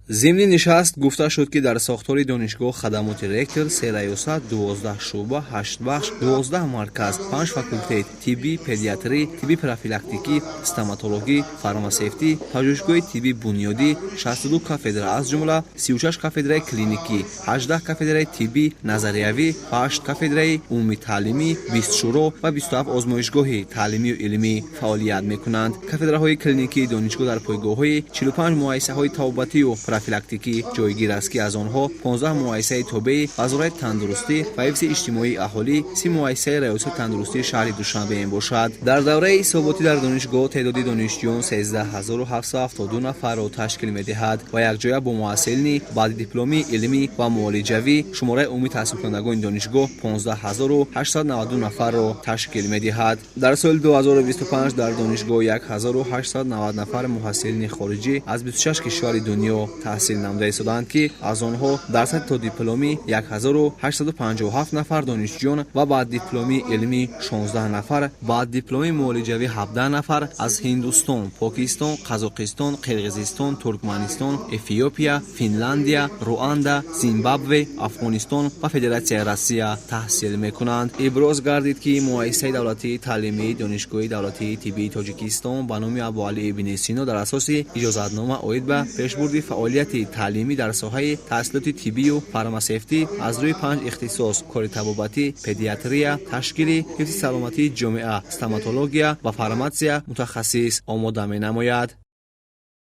Зимни нишаст гуфта шуд, ки дар сохтори донишгоҳ хадамоти ректор, се раёсат, 12 шӯъба, ҳашт бахш, 12 марказ, панҷ факултет: тиббӣ, педиатрӣ, тибби профилактикӣ, стоматологӣ, фармасевтӣ, пажӯҳишгоҳи тиббии бунёдӣ, 62 кафедра, аз ҷумла 36 кафедраи клиникӣ, 18 кафедраи тиббӣ назариявӣ ва ҳашт кафедраи умумитаълимӣ, 20 шӯро ва 27 озмоишгоҳи таълимию илмӣ фаъолият мекунанд. Кафедраҳои клиникии донишгоҳ дар пойгоҳҳои 45 муассисаҳои табобатию профилактикӣ ҷойгир аст, ки аз онҳо 15 муассисаи тобеи Вазорати тандурустӣ ва ҳифзи иҷтимоии аҳолӣ, 30 муассисаи Раёсати тандурустии шаҳри Душанбе мебошад. Дар давраи ҳисоботӣ дар донишгоҳ теъдоди донишҷӯён 13 772 нафарро ташкил медиҳад ва якҷоя бо муҳассилини баъдидипломии илмӣ ва муолиҷавӣ шумораи умумии таҳсилкунандагони донишгоҳ 15 892 нафарро ташкил медиҳад. Дар соли 2025 дар донишгоҳ 1890 нафар муҳассилини хориҷӣ аз 26 кишвари дунё таҳсил намуда истодаанд, ки аз онҳо дар сатҳи тодипломӣ 1857 нафар донишҷӯён ва баъддипломии илмӣ 16 нафар, баъддипломии муолиҷавӣ 17 нафар аз Ҳиндустон, Покистон, Қазоқистон, Қирғизистон, Туркманистон, Эфиопия, Финляндия, Руанда, Зимбабве, Афғонистон ва Федератсияи Россия таҳсил мекунанд. Иброз гардид, ки муассисаи давлатии таълимии Донишгоҳи давлатии тиббии Тоҷикистон ба номи Абуалӣ ибни Сино дар асоси иҷозатнома оид ба пешбурди фаъолияти таълимӣ дар соҳаи таҳсилоти тиббию фармасевтӣ аз рӯи панҷ ихтисос: кори табобатӣ, педиатрия, ташкили ҳифзи саломатии ҷомеа, стоматология ва фарматсия мутахассис омода менамояд.